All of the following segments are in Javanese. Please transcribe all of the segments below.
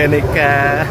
Domenica.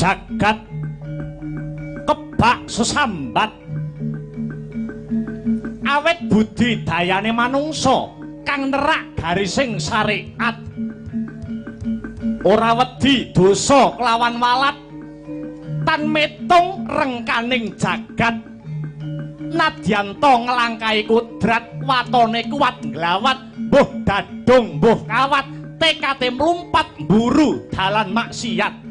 Jagat kebak sesambat awet budi dayane manungsa kang nerak garising syariat, ora wedi dosa kelawan walat tan metung rengkaning jagat. Nadyanta nglangkahi kudrat, watone kuat nglawat, mbuh dadung mbuh kawat, tekate mlumpat mburu dalan maksiat.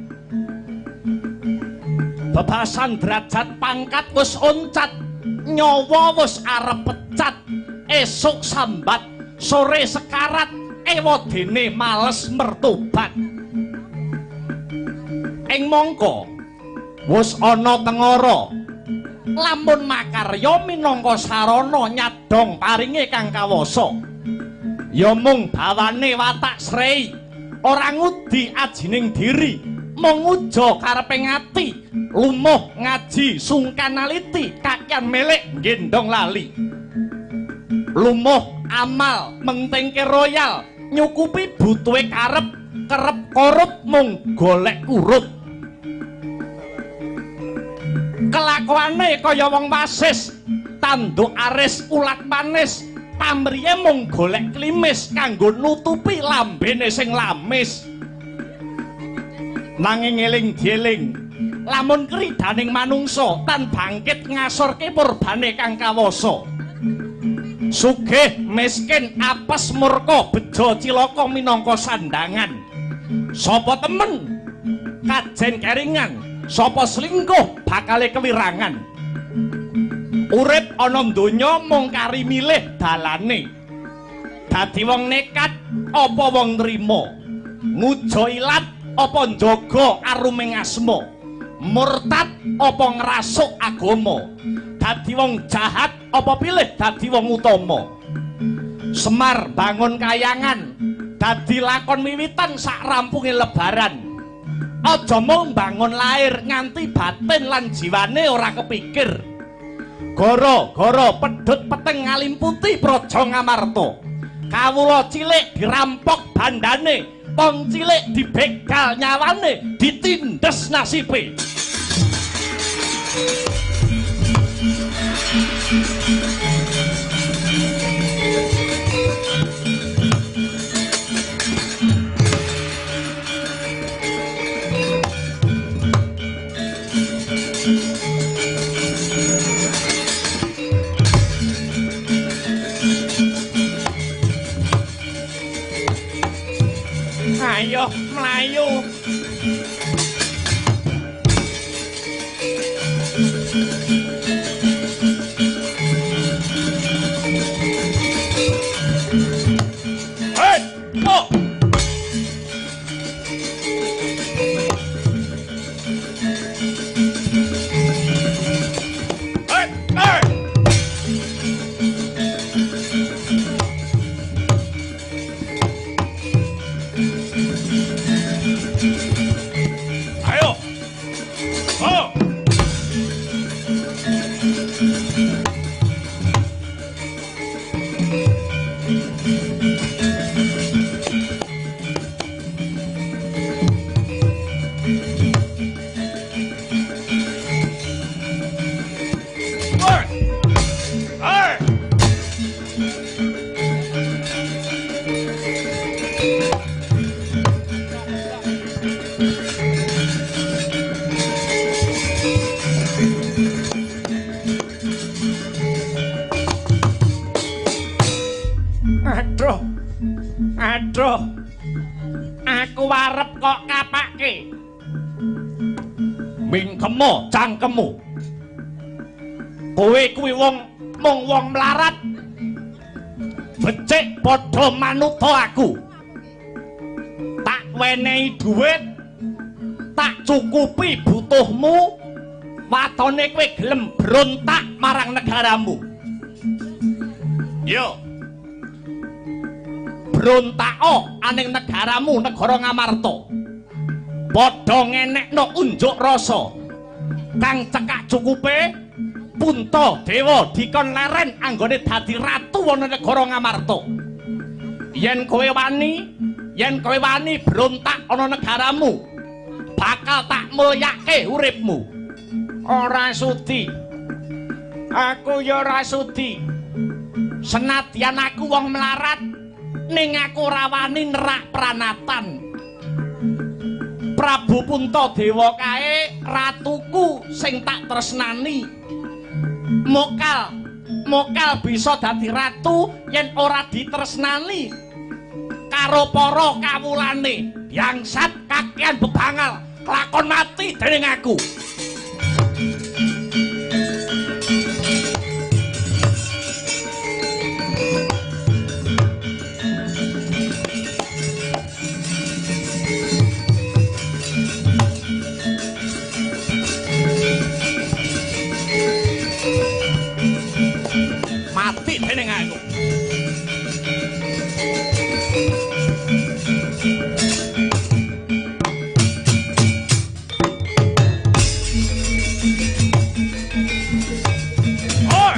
Bebasan derajat pangkat wis oncat, nyawa wis arep pecat, esuk sambat, sore sekarat, ewadene males mertobat. Ing mangka wis ana tengara, lamun makarya minangka sarana nyadhong paringe kang kawasa. Ya mung bawane watak srei, ora ngudi ajining diri, mung nguja karepe ngati, lumuh ngaji sungkan aliti, kakean melek gendong lali. Lumuh amal mentingke royal, nyukupi butuhe karep, kerep korup mung golek kurup. Kelakuane kaya wong wasis, tanduk aris ulat manis, pamriye mung golek klimis kanggo nutupi lambene sing lamis. Nanging eling dieling, lamun kridaning manungsa tan bangkit ngasorke purbane kang kawasa. Sugih miskin apes murka bejo cilaka minangka sandangan. Sapa temen kajen keringan, sapa selingkuh bakale kewirangan. Urip ana donya mung kari milih dalane. Dadi wong nekat apa wong nrima, ngujo ilat apa njaga aruming asma, murtad apa ngrasuk agama, dadi wong jahat apa pilih dadi wong utama. Semar bangun kayangan dadi lakon wiwitan sak rampunge lebaran. Aja mung bangun lair nganti batin lan jiwane ora kepikir. Gara-gara pedhot peteng ngalimputi praja Ngamarta, kawula cilik dirampok bandane, wong cilik dibegal nyawane, ditindes nasibe. Ayo mlayu. Hei, oh. Hei, hei. Ayo. Oh. Aduh. Aduh. Aku arep kok kapake. Mingkemo cangkemmu. Kowe kuwi wong mung wong mlarat. Becik padha manuta aku. Tak wenehi dhuwit, tak cukupi butuhmu, watone kowe gelem brontak marang negaramu. Yo. Brontako aning negaramu, negara Ngamarta. Padha ngenekno unjuk rasa kang cekak cukupe Puntadewa dikon leren anggone dadi ratu ana negara Ngamarta. Yen kowe wani, yen kowe wani brontak ana negaramu, bakal tak mulyake uripmu. Ora sudi. Aku ya ora sudi. Senadyan aku wong melarat, ning aku ora wani nerak pranatan. Prabu Puntadewa kae ratuku sing tak tresnani. Mokal, mokal bisa dadi ratu yen ora ditresnani karo para kawulane. Bangsat kakean bebangal, kelakon mati dening aku. Mati dening aku. Oi!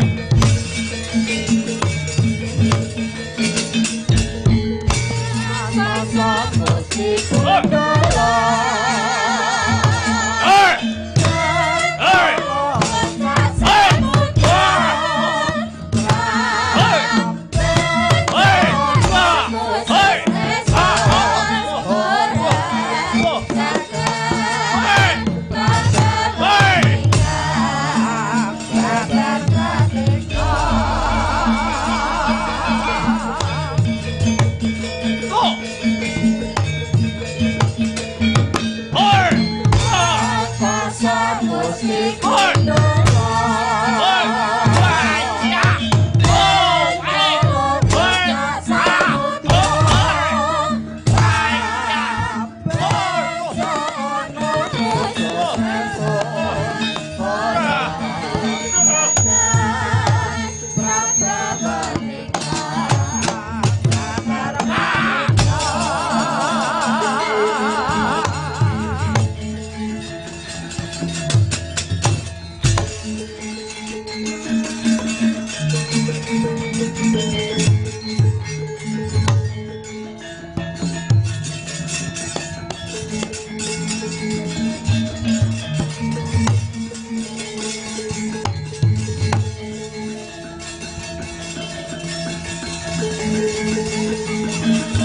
Oi! Oi!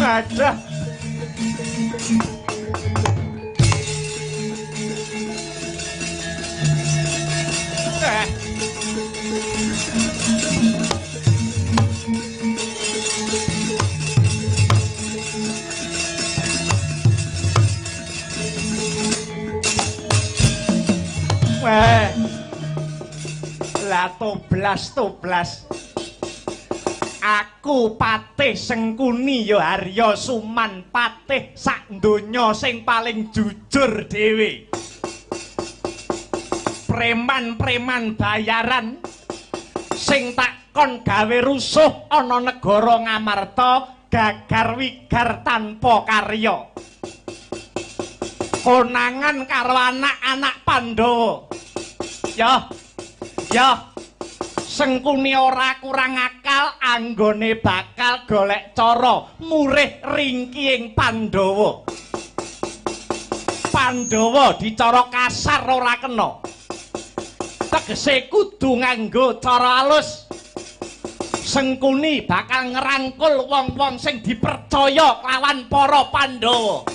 Aduh. Toblas-toblas. Aku Patih Sengkuni ya Arya Suman, patih sak donya sing paling jujur dhewe. Preman-preman bayaran sing tak kon gawe rusuh ana negara Ngamarta gagar wigar tanpa karya. Konangan karo anak-anak Pandhawa. Ya. Ya. Sengkuni ora kurang akal anggone bakal golek cara murih ringkiing Pandhawa. Pandhawa dicara kasar ora kena. Tegese kudu nganggo cara alus. Sengkuni bakal ngerangkul wong-wong sing dipercaya kelawan para Pandhawa.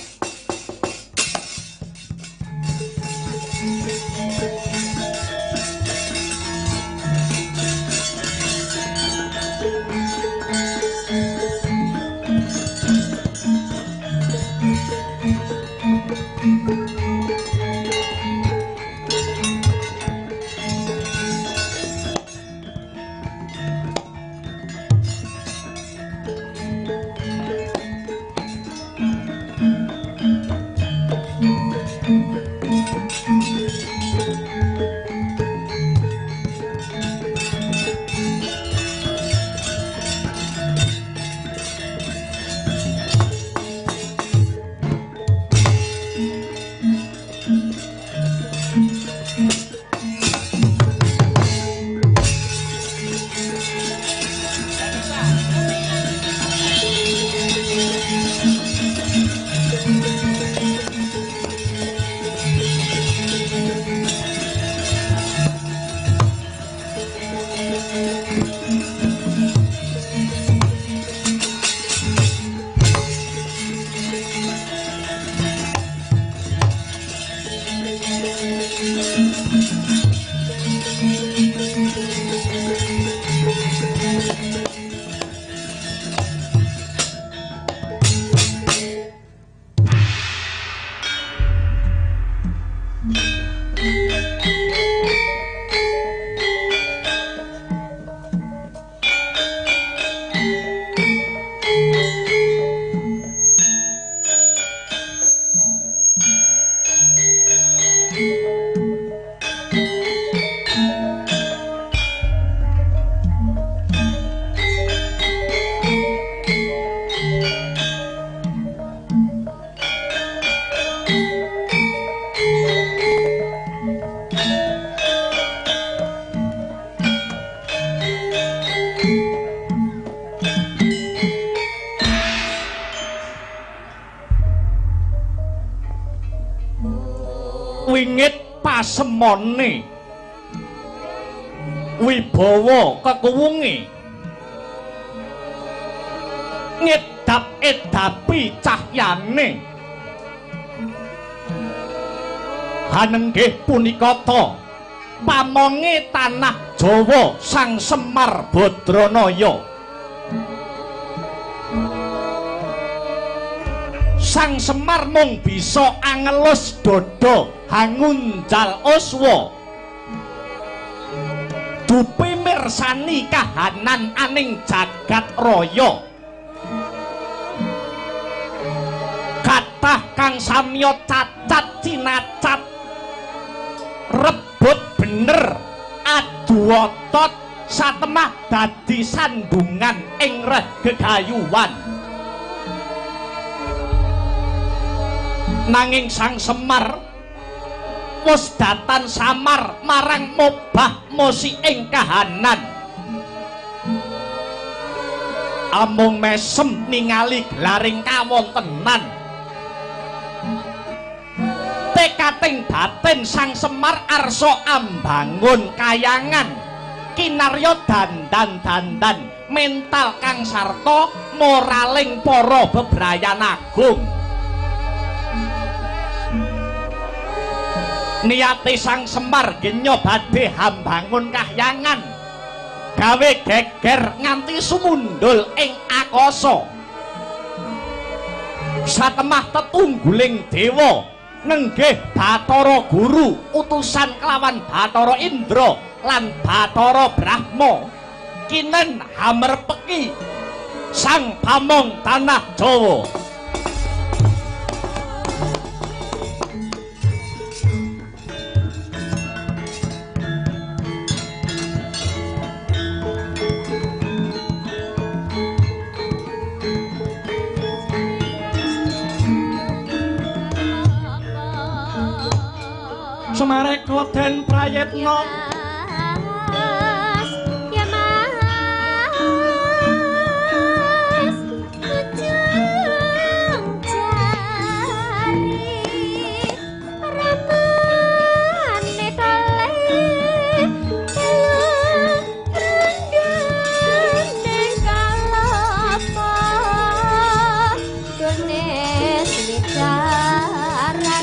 Wingit pasemone wibawa kekuwunge ngedap-edapi cahyane hanenggih punika ta pamonge tanah Jawa Sang Semar Badranaya. Sang Semar mung bisa angelus dada hangunjal uswa dupi mirsani kahanan aning jagat raya. Kathah kang samya cacat cinacat rebut bener adu otot satemah dadi sandungan ing reh gegayuhan. Nanging Sang Semar wis datan samar marang mobah mosi ing kahanan. Amung mesem ningali gelaring kawontenan. Tekating batin Sang Semar arsa ambangun kayangan kinarya dandan-dandan mental kang sarta moraling para bebrayan agung. Niate Sang Semar genya badhe hambangun kahyangan gawe geger nganti sumundul ing akasa. Satemah tetungguling dewa Nenggih Bathara Guru utusan kelawan Bathara Indra lan Bathara Brahma. Kinen hamerpeki Sang Pamong Tanah Jawa. Sumareka den prayitna ya Mas ujung jari ramane tale rundane kalapa gone slicarane.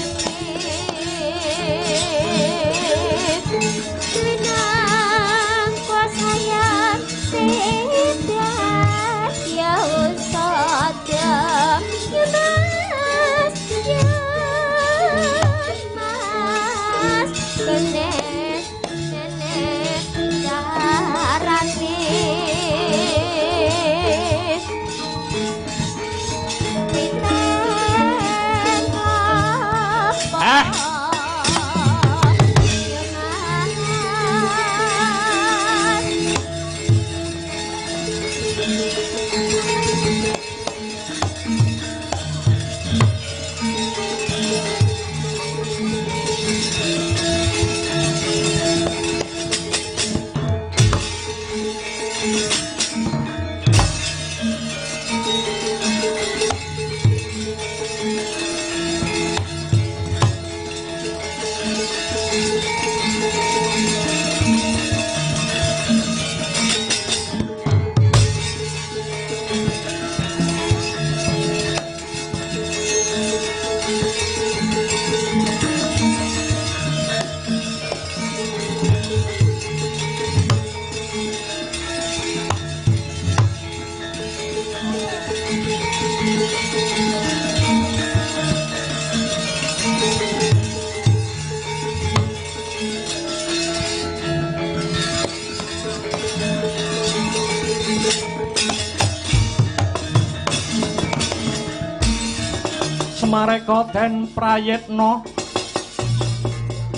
Sumareka den prayitna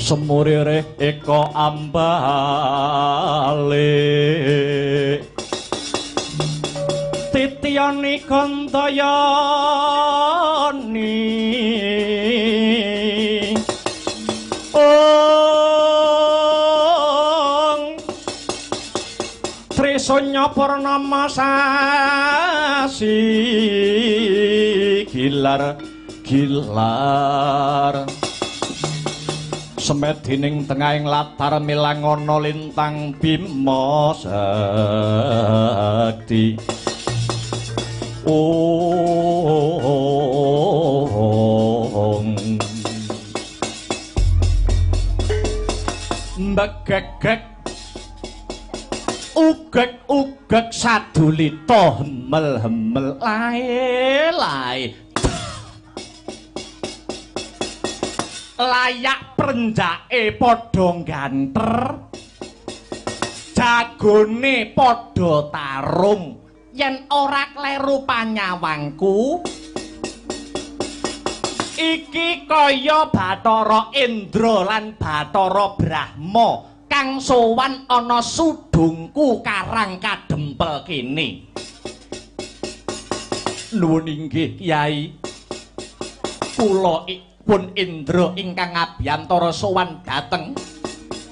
semurire eka ambale titiyani kantayani ong Trisanya purnama sasi gilar gilar semedining tengahing latar milangana lintang Bima Sakti. Ong mbegegeg ugeg-ugeg sadulita hemel-hemel lae lae layak prenjake padha ganter jagone padha tarung yen ora kleru panyawangku iki kaya Bathara Indra lan Bathara Brahma kang sowan ana sudungku karang kadempel kene. Nuwun inggih Kyai, kula pun Indra ingkang ngabiyantara sowan dhateng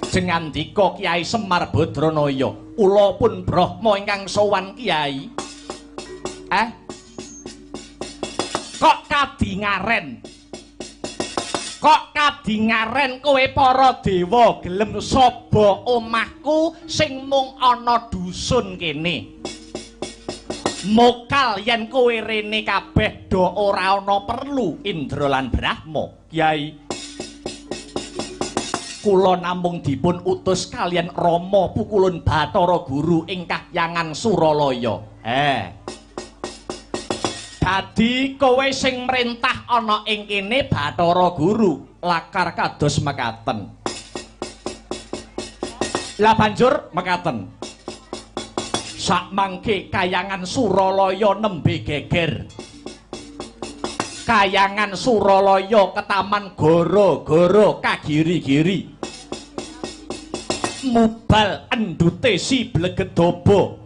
jengandika Kyai Semar Badranaya. Kula pun Brahma ingkang sowan Kyai. Kok kadingaren? Kok kadingaren kowe para dewa gelem saba omahku sing mung ana dusun kene? Mokal yen kowe rene kabeh do ora ana perlu Indra lan Brahma. Kyai, kula namung dipun utus kaliyan Rama Pukulun Bathara Guru ing kahyangan Suralaya. Dadi kowe sing mrentah ana ing kene Bathara Guru lakar kados mekaten. Lah banjur mekaten. Sakmangke kayangan Suralaya nembe geger. Kayangan Suralaya ketaman goro-goro kagiri-giri. Mubal endute si Blegedaba.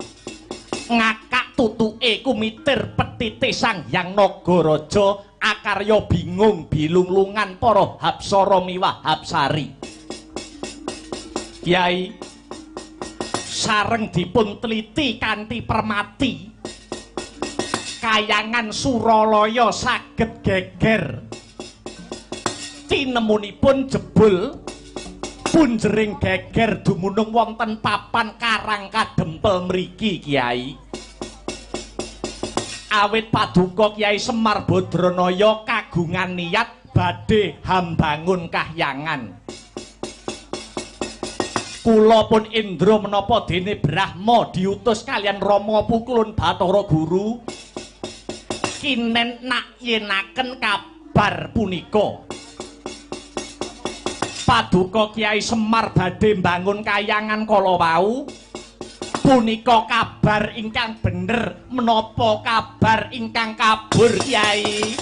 Ngakak tutuke kumitir petite Sang Hyang Nagaraja akarya bingung bilunglungan para hapsara miwah hapsari. Kyai sareng dipun teliti kanthi permati kayangan Suralaya saged geger. Tinemunipun jebul punjering geger dumunung wonten papan Karang Kadempel mriki Kyai. Awit paduka Kyai Semar Badranaya kagungan niat badhe hambangun kahyangan. Kula pun Indra menapa dene Brahma diutus kalian Rama Pukulun Bathara Guru kinen nakyenaken kabar punika. Paduka Kyai Semar badhe mbangun kayangan kala wau punika kabar ingkang bener menapa kabar ingkang kabur Kyai?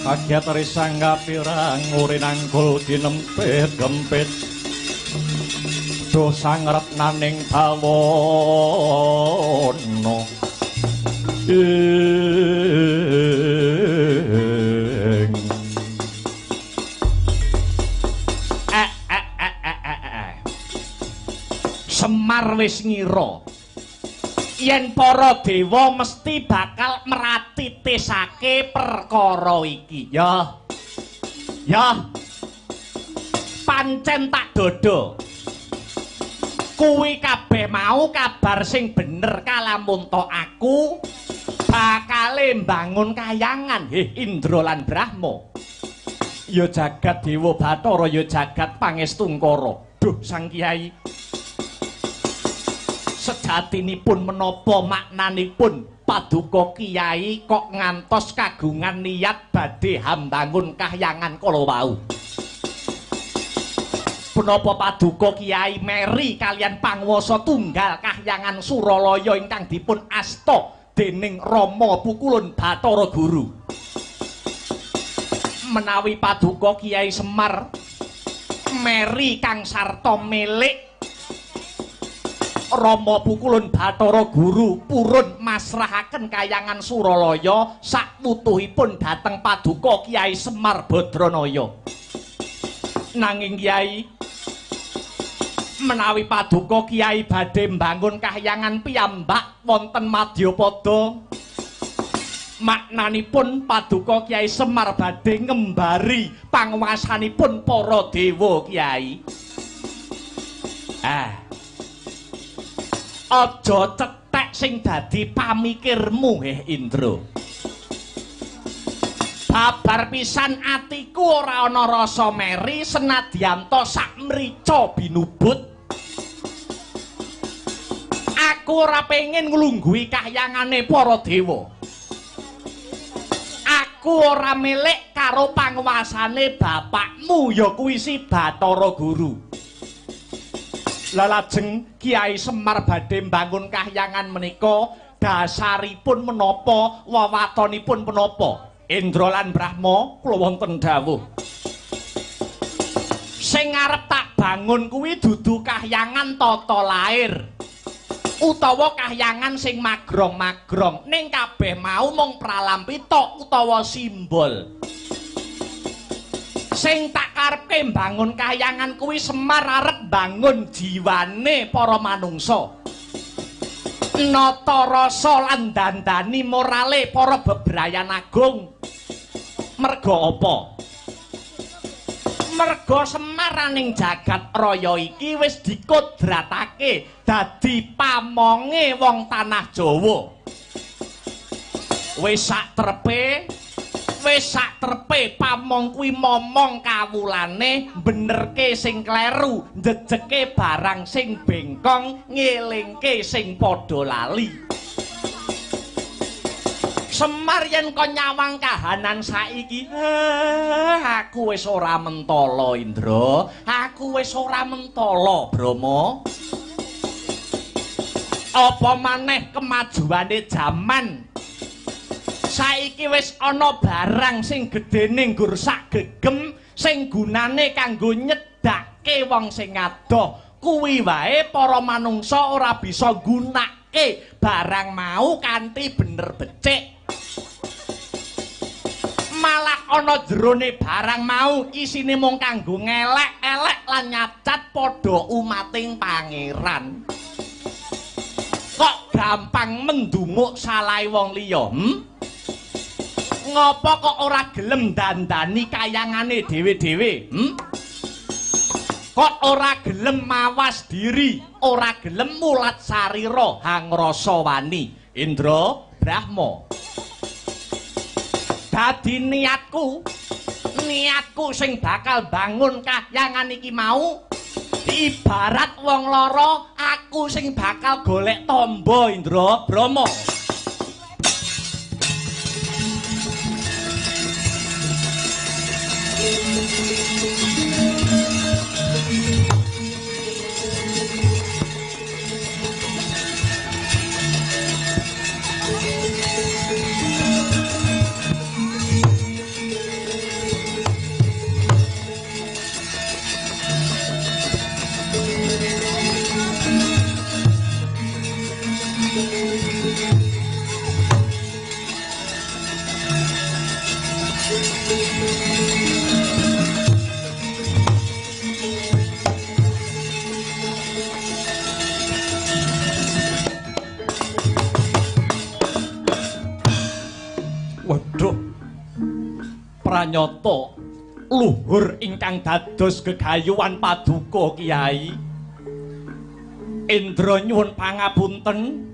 Kagiat risang kapirang urinangkul kinempit gempit duh sangretnaning bawana ing Semar wis ngira yen para dewa mesti bakal meratitisake perkara iki. Ya. Ya. Pancen tak dodo. Kuwi kabeh mau kabar sing bener kalamun to aku bakale mbangun kayangan heh Indra lan Brahma. Ya jagat Dewa Bathara ya jagat Pangestungkara. Duh Sang Kyai. Sejatinipun menapa maknanipun paduka Kyai kok ngantos kagungan niat badhe hambangun kahyangan kala wau? Punapa paduka Kyai meri kalian panguwasa tunggal kahyangan Suralaya ingkang dipun asta dening Rama Pukulun Bathara Guru? Menawi paduka Kyai Semar meri kang sarta milik Rama Pukulun Bathara Guru purun masrahaken kayangan Suralaya sakwutuhipun dhateng paduka Kyai Semar Badranaya. Nanging Kyai, menawi paduka Kyai badhe mbangun kahyangan piyambak wonten Madyapada, maknanipun paduka Kyai Semar badhe ngembari panguwasanipun para dewa Kyai. Aja cetek sing dadi pamikirmu heh Indra. Babar pisan atiku ora ana rasa meri senadyan to sak mrica binubut. Aku ora pengen nglungguhi kahyangane para dewa. Aku ora milik karo panguwasane bapakmu ya kuwi si Bathara Guru. Lajeng Kyai Semar badhe mbangun kahyangan menika dasaripun menapa, wewatonipun menapa? Indra lan Brahma kula wonten dawuh. Sing arep tak bangun kuwi dudu kahyangan tata lair. Utawa kahyangan sing magrong-magrong, ning kabeh mau mung pralampita utawa simbol. Sing tak karepke mbangun kahyangan kuwi Semar arep mbangun jiwane para manungsa. Nata rasa lan dandani morale para bebrayan agung. Merga apa? Merga Semar ning jagat raya iki wis dikodratake dadi pamonge wong tanah Jawa. Wis sak trepe pamong kuwi momong kawulane benerke sing kleru, njejeke barang sing bengkong, ngelingke sing padha lali. Semar yen kon nyawang kahanan saiki, aku wis ora mentala Indra, aku wis ora mentala Brahma. Apa maneh kemajuane jaman saiki wis ana barang sing gedene nggur sak gegem sing gunane kanggo nyedhake wong sing adoh. Kuwi wae para manungsa ora bisa gunake barang mau kanthi bener becik. Malah ana jerone barang mau isine mung kanggo ngelek-elek lan nyacat padha umating pangeran. Kok gampang mendunguk salahe wong liya? Ngopo kok ora gelem dandani kayangane dhewe-dhewe? Kok ora gelem mawas diri, ora gelem mulat sarira hangrasa wani Indra Brahma. Dadi niatku sing bakal bangun kahyangan iki mau ibarat wong lara, aku sing bakal golek tamba Indra Brahma. Waduh, pranyata luhur ingkang dados gegayuhan paduka Kyai Indra nyuwun pangapunten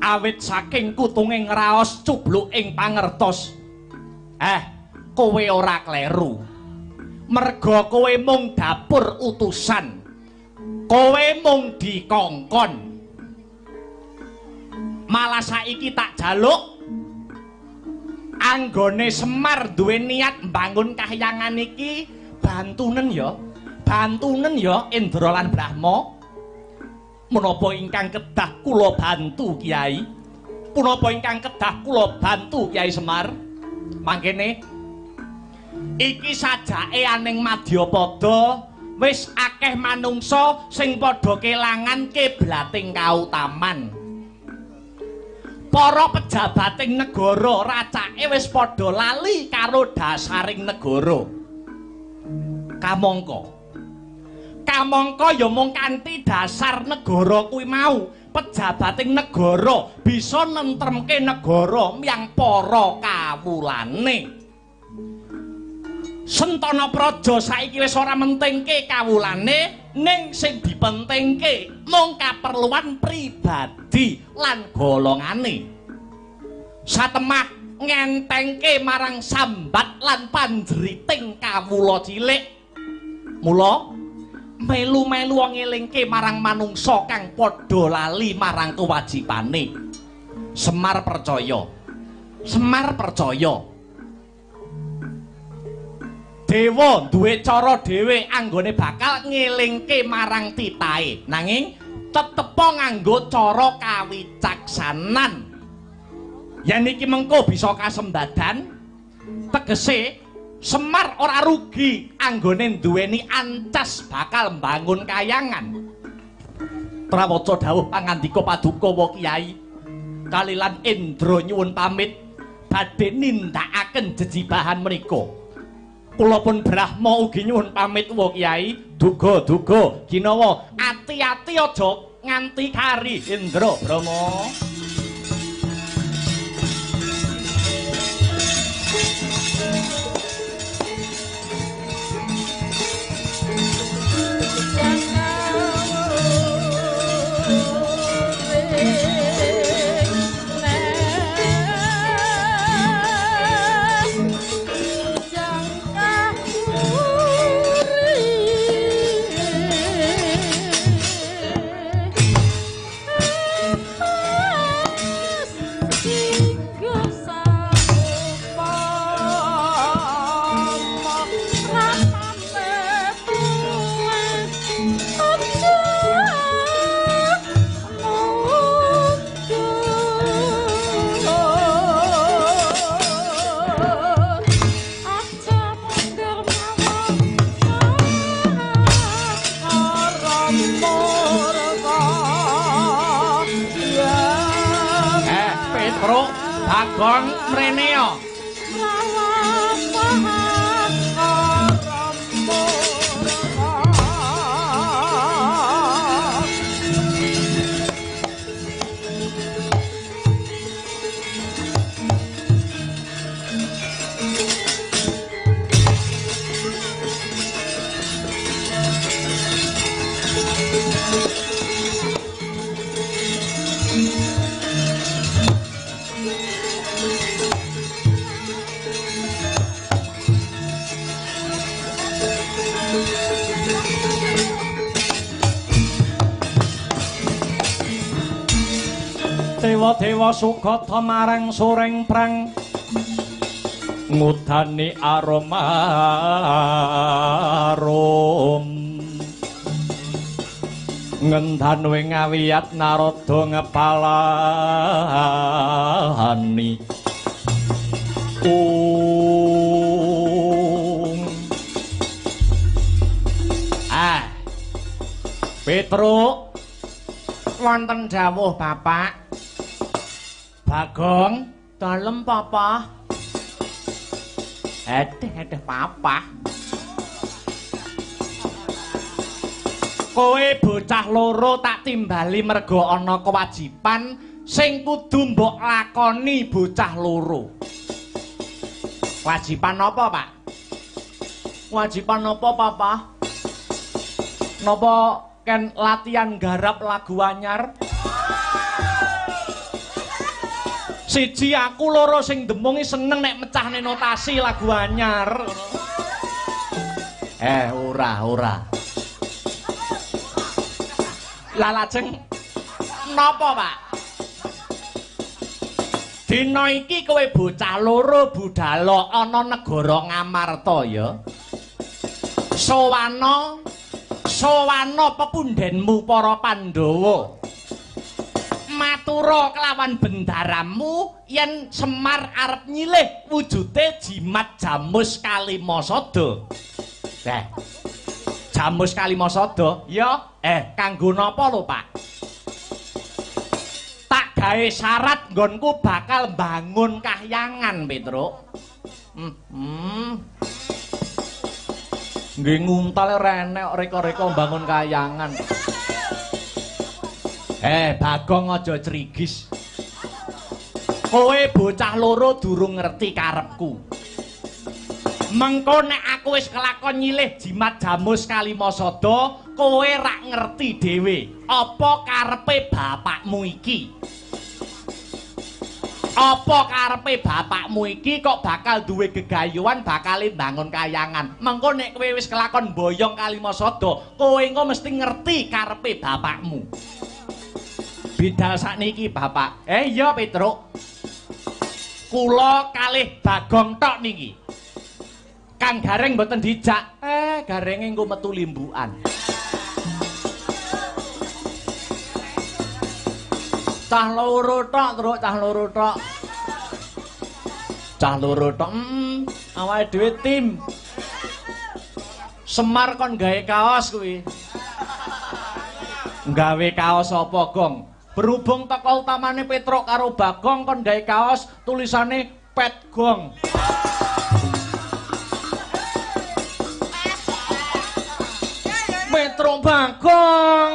awit saking kutunge ngraos cubluk ing pangertos. Kowe ora kleru. Merga kowe mung dapur utusan. Kowe mung dikongkon. Malah saiki tak jaluk anggone Semar duwe niat mbangun kahyangan iki, bantunen ya. Bantunen ya Indra lan Brahma. Menapa ingkang kedah kula bantu Kyai? Punapa ingkang kedah kula bantu Kyai Semar? Mangkene iki sajake aning madyapada wis akeh manungsa sing padha kelangan kiblating kautaman. Para pejabating negara racake wis padha lali karo dasaring negara. Kamangka ya mung kanthi dasar negara kuwi mau, pejabating negara bisa nentremke negara miyang para kawulane. Sentana Praja saiki wis ora mentingke kawulane, ning sing dipentingke mung kaperluan pribadi lan golongane. Satemah ngentengke marang sambat lan panjeriting kawula cilik. Mula melu-melu ngelingke marang manungsa kang padha lali marang kewajibane. Semar percaya. Semar percaya. Dewa duwe cara dhewe anggone bakal ngelingke marang titahe. Nanging tetepo nganggo cara kawicaksanan. Yen iki mengko bisa kasembadan, tegese Semar ora rugi anggone duweni ancas bakal mbangun kayangan. Trawaca dawuh pangandika paduka wa Kyai. Kalilan Indra nyuwun pamit badhe nindakaken jejibahan menika. Kula pun Brahma ugi nyuwun pamit wa Kyai. Duga-duga ginawa ati-ati aja nganti kari Indra Brahma. Bagong mrene yo. Dewa-dewa sugata marang soreng prang ngudani aroma arum ngendan wing ngawiyat Narada ngepalani ung. Ah Petruk wonten dawuh Bapak. Bagong dalem Papa. Edeh edeh Papa. Kowe bocah loro tak timbali mergo ana kewajiban sing kudu mbok lakoni bocah loro. Kewajiban apa, Pak? Kewajiban apa, Papa? Napa ken latihan garap lagu anyar? Siji aku, loro sing demungi seneng nek mecahne notasi lagu anyar. Ora, ora. Lah lajeng napa, Pak? Dina iki kowe bocah loro budala ana negara Ngamarta ya. Sowana, sowana pepundhenmu para Pandhawa. Matura kelawan bendaramu yen Semar arep nyilih wujude jimat Jamus Kalimasada. Jamus Kalimasada ya, kanggo napa lho, Pak? Tak gawe syarat nggonku bakal mbangun kahyangan, Petruk. Nggih nguntal renek reka-reka mbangun kahyangan. Bagong aja crigis. Kowe bocah loro durung ngerti karepku. Mengko nek aku wis kelakon nyilih jimat Jamus Kalimasada, kowe rak ngerti dhewe apa karepe bapakmu iki. Apa karepe bapakmu iki kok bakal duwe gegayuhan bakale mbangun kayangan. Mengko nek kowe wis kelakon boyong Kalimasada, kowe engko mesti ngerti karepe bapakmu. Bidal sakniki bapak. Iya Petruk. Kula kalih Bagong tok niki. Kang Gareng mboten dijak. Garenge engko metu limbukan. Cah loro tok, Truk, cah loro tok. Cah loro tok. Awake dhewe tim. Semar kon gawe kaos kuwi. Gawe kaos apa, Gong? Berhubung tokoh utamane Petruk karo Bagong kon gawe kaos tulisane Pet Gong. Petruk Bagong.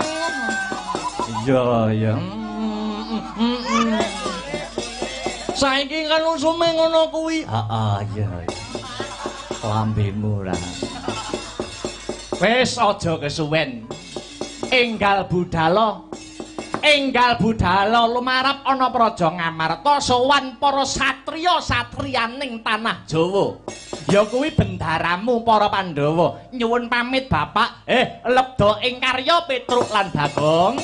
Iya, iya. Saiki kan usume ngono kuwi. Heeh, iya. Lambemu ra. Wis aja kesuwen. Enggal budala. Enggal budala lumarap ana praja Ngamarta sowan para satriya-satriyaning tanah Jawa. Ya kuwi bendaramu para Pandhawa. Nyuwun pamit Bapak. Lebda ing karya Petruk lan Bagong.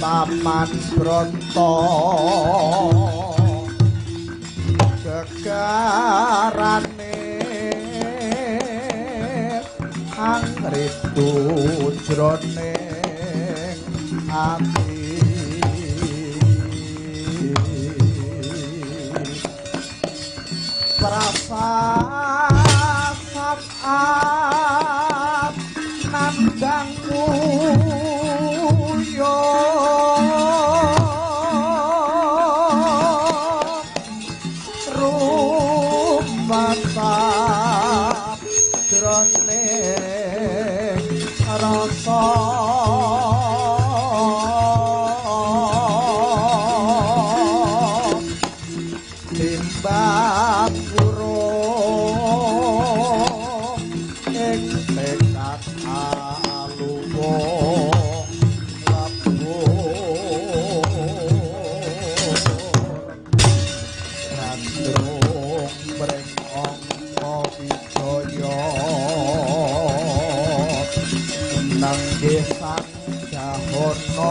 Taman Bronto gegarane angritu jroning ati prasasat nandang jroning rasa timbang urung ing tekad aluwung lebur gandrung mring angka wijaya nenggih sang jahana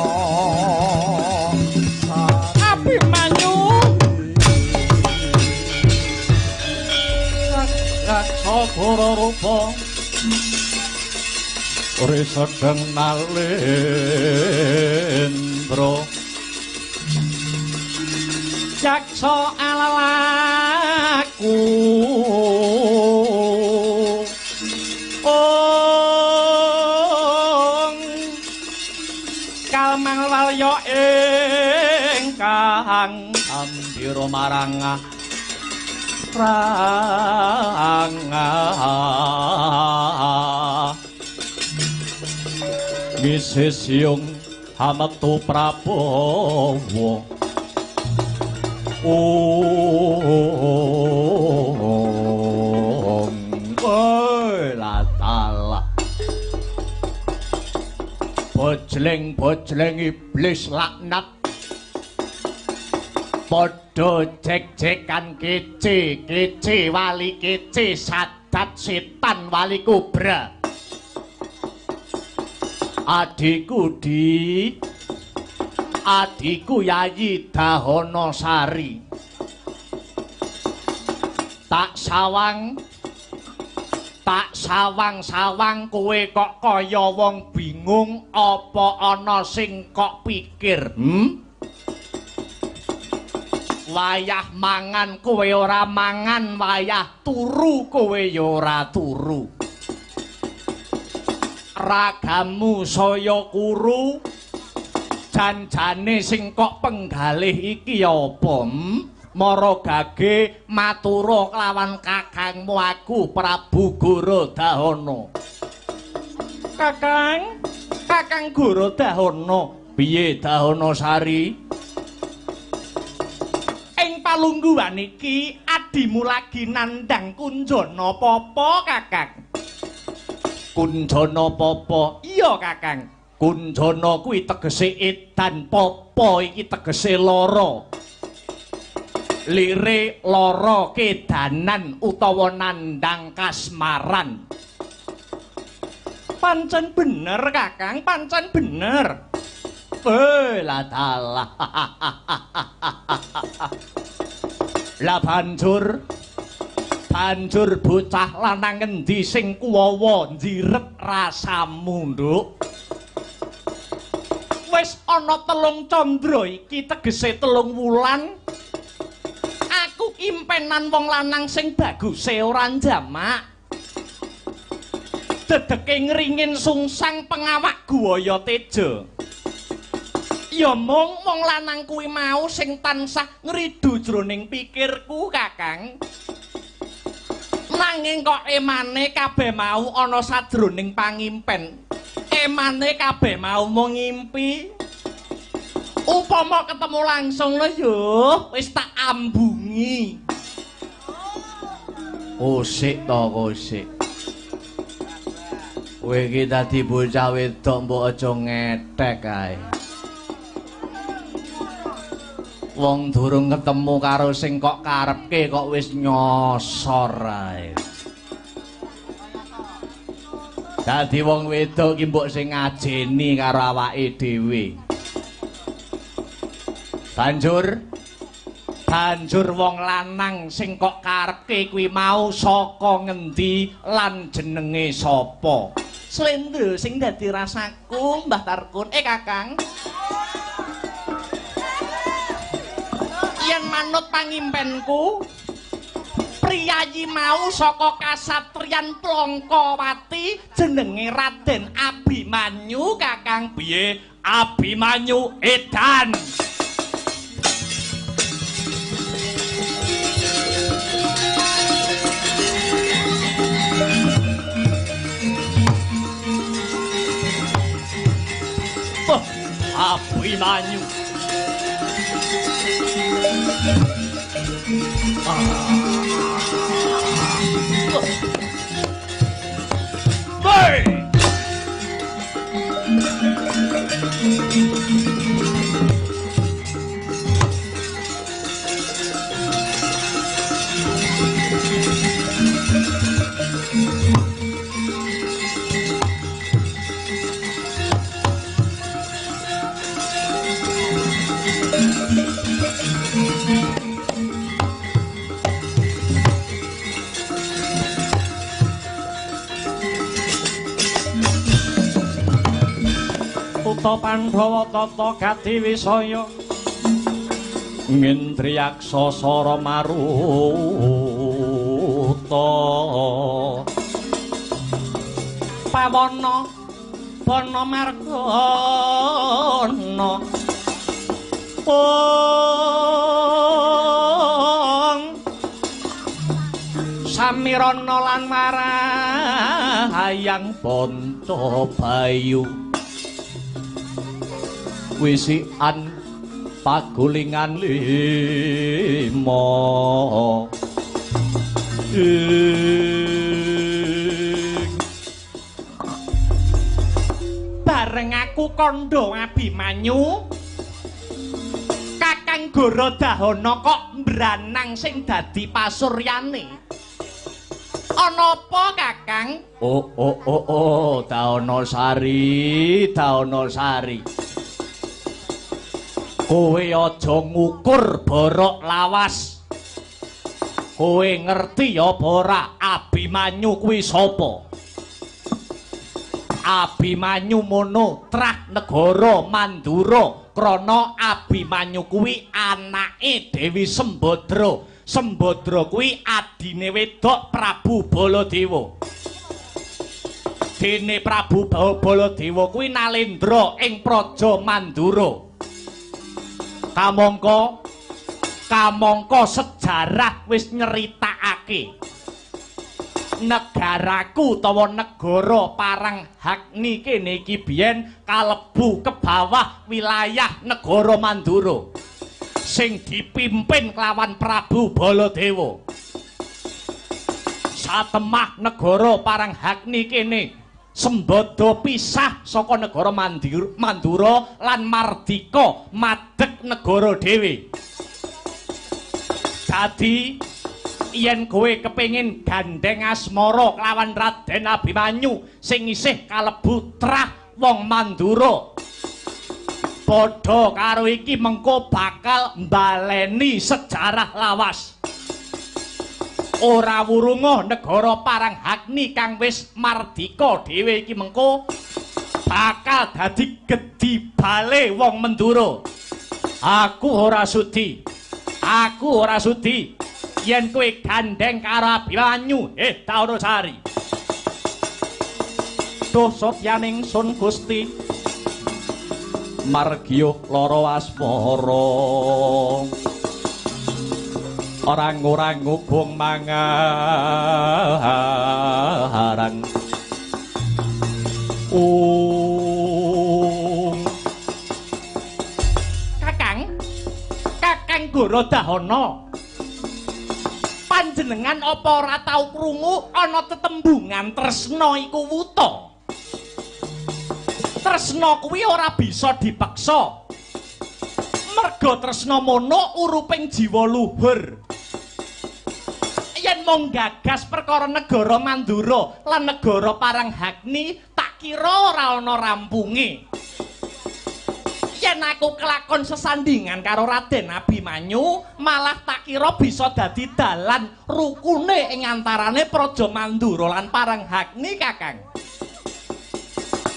Abimanyu Raksa rupa Risedeng nalendra Jaksa alalaku ong kalmang walya ingkang ambira marang ranga ngisih siung hametu Prabowo. Ong oi latala bojleng-bojleng iblis laknat padha jek-jekan kece kece wali kece sadat setan wali kobra. Adhiku di adhiku Yayi Dahana Sari tak sawang sawang-sawang kowe kok kaya wong bingung apa ana sing kok pikir? Wayah mangan kowe ora mangan, wayah turu kowe ya ora turu. Ragamu saya kuru, janjane sing kok penggalih iki ya apa? Mara gage matura kelawan kakangmu aku Prabu Goro Dahana. Kakang, Kakang Goro Dahana, piye Dahana Sari? Ing palungguhan iki adimu lagi nandhang Kunjana papa, Kakang. Kunjana papa? Iya, Kakang. Kunjana kuwi tegese edan, papa iki tegese lara. Lire lara kedanan utawa nandhang kasmaran. Pancen bener, Kakang, pancen bener. Lah dalah. Lah banjur bocah lanang ngendi sing kuwawa njirep rasamu, Nduk? Wis ana 3 candra iki tegese 3 wulan. Aku impenan wong lanang sing baguse ora njamak. Dedeke ngringin sungsang pengawak Guwaya Teja. Ya mung wong lanang kuwi mau sing tansah ngridu jroning pikirku, Kakang. Nanging kok emane kabeh mau ana sajroning pangimpen. Emane kabeh mau mung ngimpi. Upama ketemu langsung lho yo, wis tak ambungi. Kosik to, kosik. Kowe iki dadi bocah wedok mbok aja ngetek ae. Wong durung ketemu karo sing kok karepke kok wis nyosor ae. Dadi wong wedok ki mbok sing ngajeni karo awake dhewe. Banjur wong lanang sing kok karepke kuwi mau saka ngendi lan jenenge sapa? Slendro sing dadi rasaku, Mbah Tarkun. Kakang. Yen manut pangimpenku, priyayi mau saka kasatriyan Plongkowati jenenge Raden Abimanyu, Kakang. Piye Abimanyu edan? Abimanyu. Hey! Putra Pandhawa tata gati wisaya Ngendriyaksa sara maruta pawana bana margana ong samirana lan marahayang panca bayu wisikan pagulingan lima. Bareng aku kandha Abimanyu, Kakang Goro Dahana kok mbranang sing dadi pasuryane. Ana apa, Kakang? Oh oh oh oh, Dahana Sari, Dahana Sari. Kowe aja ngukur borok lawas. Kowe ngerti apa ora Abimanyu kuwi sapa? Abimanyu mono trah negara Mandura krana Abimanyu kuwi anake Dewi Sembadra. Sembadra kuwi adine wedok Prabu Baladewa. Dene Prabu Baladewa kuwi nalendra ing Praja Mandura. Kamangka kamangka sejarah wis nyeritakake negaraku utawa negara Parang Hakni kene iki biyen kalebu ke bawah wilayah negara Mandura sing dipimpin kelawan Prabu Baladewa. Satemah negara Parang Hakni kene Sembada pisah saka negara Mandura lan mardika madeg negara dhewe. Dadi yen kowe kepengin gandeng asmara kelawan Raden Abimanyu sing isih kalebu trah wong Mandura, padha karo iki mengko bakal mbaleni sejarah lawas. Ora wurunga negara Parang Hakni kang wis mardika dhewe iki mengko bakal dadi gedhi bale wong Mandura. Aku ora sudi. Aku ora sudi yen kowe gandeng karo Abimanyu. Dahana Sari. Duh sotyaning sun Gusti margiyuh lara asmara. Orang-orang ngubung mangarang. Kakang, Kakang Goro Dahana, panjenengan apa ora tau krungu ana tetembungan tresna iku wuta? Tresna kuwi ora bisa dipaksa. Merga tresna mono uruping jiwa luhur. Yen mung gagas perkara negara Mandura lan negara Parang Hakni, tak kira ora ana rampunge. Yen aku kelakon sesandingan karo Raden Abimanyu, malah tak kira bisa dadi dalan rukune ing antarane Praja Mandura lan Parang Hakni, Kakang.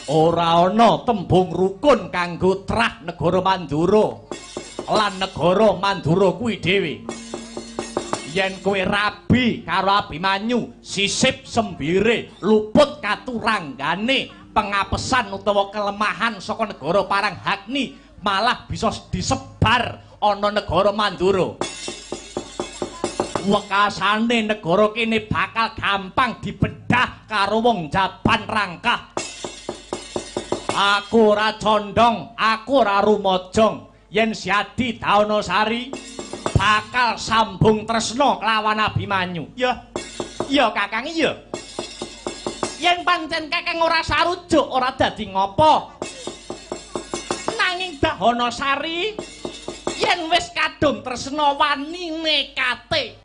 Ora ana tembung rukun kanggo trah negara Mandura lan negara Mandura kuwi dhewe. Yen kowe rabi karo Abimanyu, sisip sembire luput katuranggane pengapesan utawa kelemahan saka negara Parang Hakni malah bisa disebar ana negara Mandura. Wekasane negara kene bakal gampang dibedah karo wong jaban rangkah. Aku ora condong, aku ora rumojong yen Siadi Dahana Sari bakal sambung tresna kelawan Abimanyu. Ya, ya Kakang, iya. Yen pancen Kakang ora sarujuk ora dadi ngopo. Nanging Dahana Sari yen wis kadung tresna wani nekate.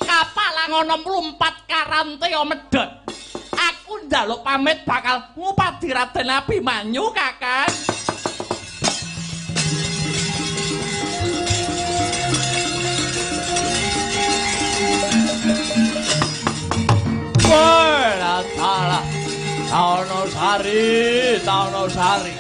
Kapal ngono mlumpat karantea medhot. Aku njaluk pamit bakal ngupadi Raden Abimanyu, Kakang. Wah, salah. Dahana Sari, Dahana Sari.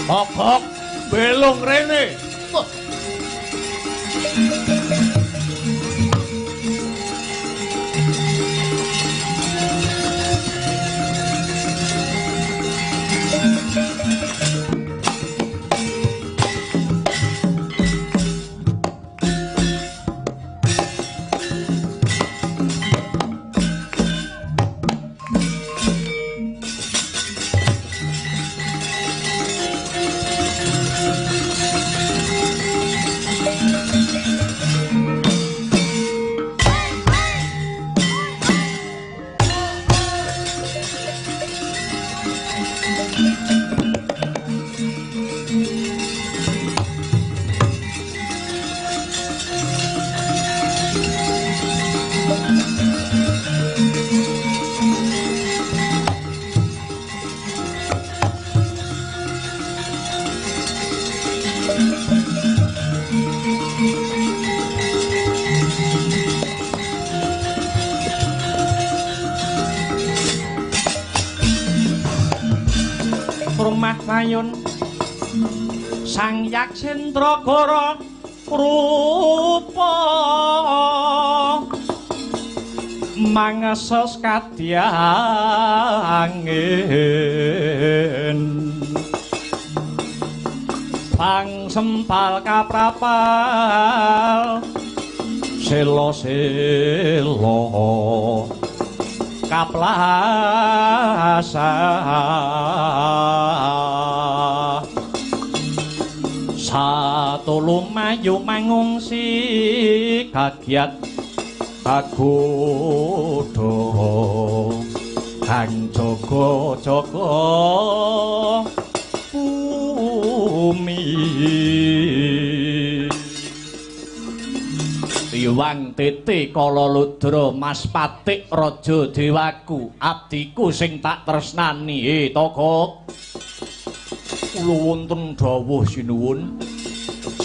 Togok belung rene. Rumah payun Sang Yaksendra Gara rupa mangeses kadyangin bang sempal kaprapal selo-selo kaplasa satulung mayu mangungsi kagiat kagodha kang jaga-jaga bumi. Iwang titi kala ludra Mas Patik raja dewaku abdiku sing tak tresnani. He Togok, kula wonten dawuh sinuwun.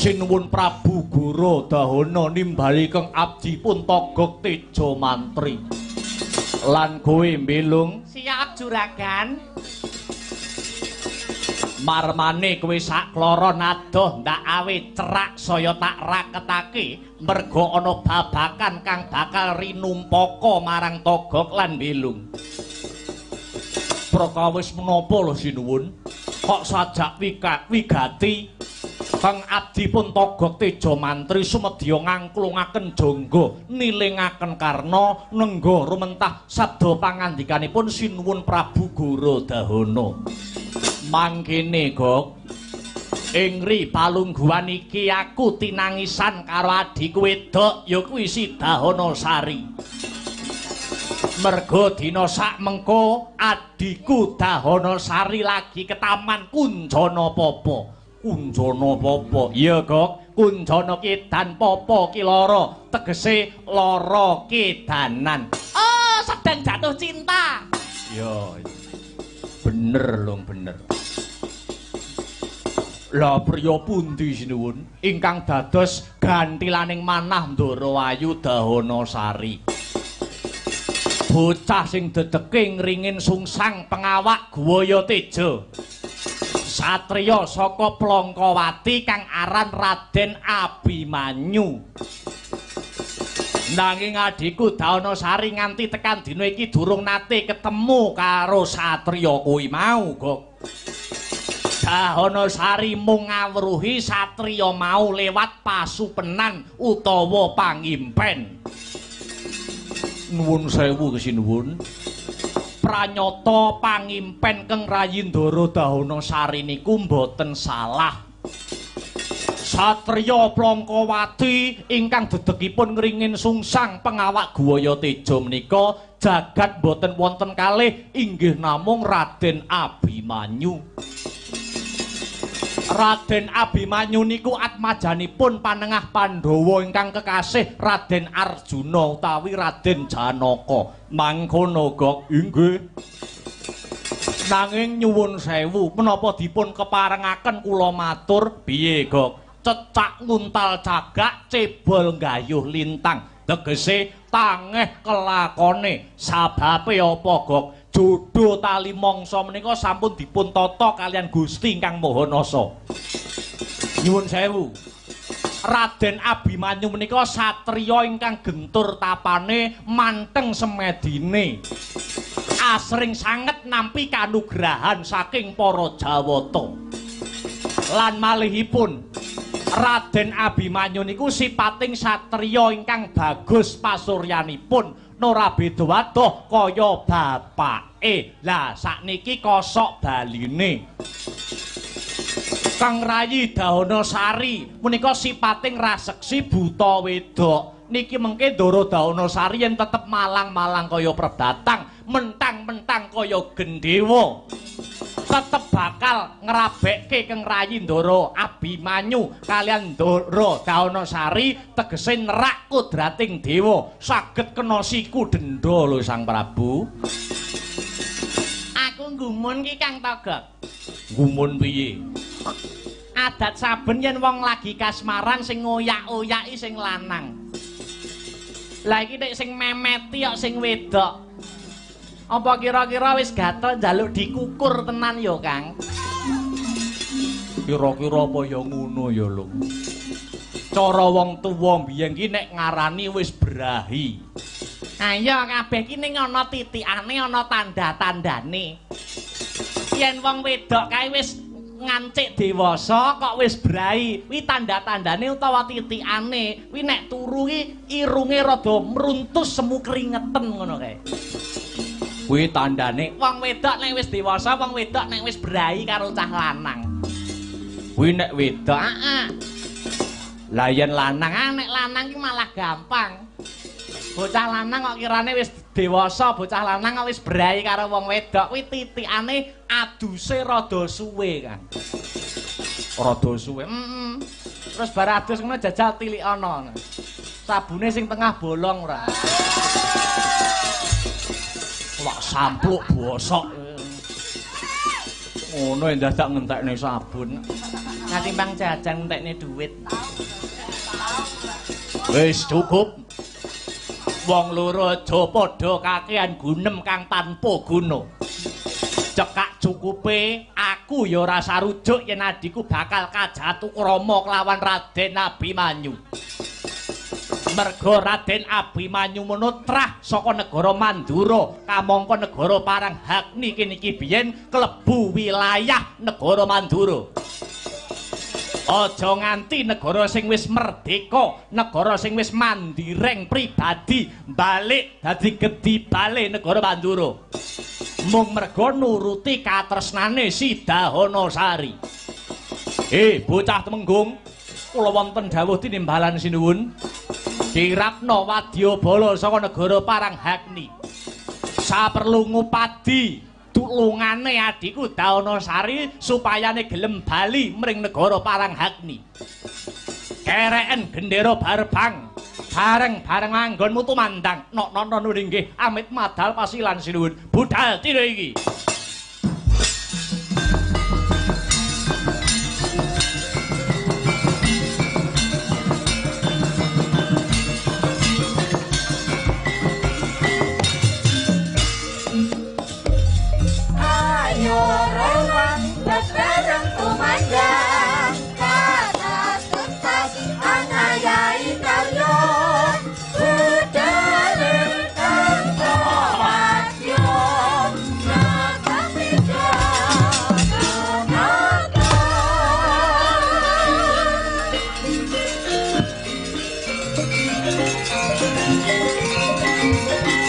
Sinuwun Prabu Guru Dahana nimbali keng abdi pun Togok Teja Mantri. Lan kowe mbilung siap juragan. Marmane kowe sakloron adoh ndak awe cerak saya tak raketake merga ana babakan kang bakal rinumpaka marang Togok lan Bilung. Prakawis menapa lho sinuwun? Kok sajak wigati kang abdi pun Togok Teja Mantri sumedya ngangklungaken jangga nilingaken karna nengga rumentah sabda pangandikanipun sinuwun Prabu Guru Dahana. Mangkene Gok, ing ri palungguhan iki aku tinangisan karo adhiku wedok ya kuwi si Dahana Sari. Merga dina sak mengko adhiku Dahana Sari lagi ke Taman Kunjana Papa. Kunjana Papa? Iya Gok, Kunjana Kedan Papa ki lara, tegese lara kedanan. Oh, sedang jatuh cinta. Iya. Bener lho, bener. Lah priya pundi sinuwun ingkang dados gantilaning manah Ndara Ayu Dahana Sari. Bocah sing dedeke ngringin sungsang pengawak Guwaya Teja. Satriya saka Plangkawati kang aran Raden Abimanyu. Nanging adhiku Dahana Sari nganti tekan dina iki durung nate ketemu karo satriya kuwi mau, Gok. Dahana Sari mung ngawruhi satriya mau lewat pasupenan utawa pangimpen. Nuwun sewu kesinuwun. Pranyata pangimpen keng rayi Ndara Dahana Sari niku mboten salah. Satriya Plangkawati ingkang dedegipun ngringin sungsang pengawak Guwaya Teja menika jagat mboten wonten kalih inggih namung Raden Abimanyu. Raden Abimanyu niku atmajanipun panengah Pandhawa ingkang kekasih Raden Arjuna utawi Raden Janaka. Mangkono Gok, inggih. Nanging nyuwun sewu menapa dipun keparengaken kula matur piye Gok? cecak nguntal cagak, cebol nggayuh lintang. Tegese tangeh kelakone. Sababe apa, Gok? Jodoh tali mangsa menika sampun dipun tata kaliyan Gusti ingkang Maha Nasa. Nyuwun sewu. Raden Abimanyu menika satriya ingkang gentur tapane, manteng semedine. Asring sanget nampi kanugrahan saking para Jawata. Lan malihipun Raden Abimanyu niku sipating satriya ingkang bagus pasuryanipun, ora beda wadoh kaya bapake. Lah sakniki kosok baline. Kang Rayi Dahana Sari menika sipating raseksi buta wedok. Niki mengke Ndara Dahana Sari yen tetep malang-malang kaya perbatang, mentang-mentang kaya gendhewa, tetep bakal ngrabekke Kang Rayi Ndara Abimanyu kaliyan Ndara Dahana Sari, tegese nerak kodrating dewa, saged kena siku denda lho Sang Prabu. Aku nggumun ki Kang Togok. Nggumun piye? Adat saben yen wong lagi kasmaran sing ngoyak-oyaki sing lanang. Lah iki nek sing memeti kok sing wedok. Apa kira-kira wis gatel njaluk dikukur tenan ya, Kang? Kira-kira apa ya ngono ya, Lung. Cara wong tuwa mbiyen ki nek ngarani wis berahi. Ayo kabeh ki ning ana titikane, ana tanda-tandane. Yen wong wedok kae wis ngancik dewasa kok wis brai, kuwi tanda-tandane utawa titikane, kuwi nek turu ki irunge rada mruntus semu kringeten ngono kae. Kuwi tandane wong wedok nek wis dewasa, wong wedok nek wis brai karo cah lanang. Kuwi nek wedok. Heeh. Lah yen lanang, ah nek lanang ki malah gampang. Bocah lanang kok kirane wis dewasa, bocah lanang kok wis brai karo wong wedok, kuwi titikane aduse rada suwe, Kang. Rada suwe. Heeh. Terus bar adus ngono jajal tilikana. Sabune sing tengah bolong ora. Wah, sampluk bosok. Ngono ndadak ngentekne sabun. Katimbang jajan ngentekne duit. Wis cukup. Wong loro aja padha kakehan gunem kang tanpa guna. Cekak cukupe aku ya ora sarujuk yen adhiku bakal kajatu krama kelawan Raden Abimanyu. Merga Raden Abimanyu mono trah saka negara Mandura kamangka negara Paranghagni kene iki biyen klebu wilayah negara Mandura. Aja nganti negara sing wis merdeka, negara sing wis mandireng pribadi balik dadi gedhi bale negara Mandura. Mung merga nuruti katresnane si Dahana Sari. Bocah Temenggung, kula wonten dawuh tinimbalan sinuwun. Kirapna wadyabala saka negara Paranghagni. Saperlu ngupadi tulungane adhiku Dahana Sari supayane gelem bali mring negara Paranghagni. Kereken gendera barbang bareng-bareng anggonmu tumandang. Nok nono inggih amit madal pasilan sinuwun. Budal tira iki. Thank you.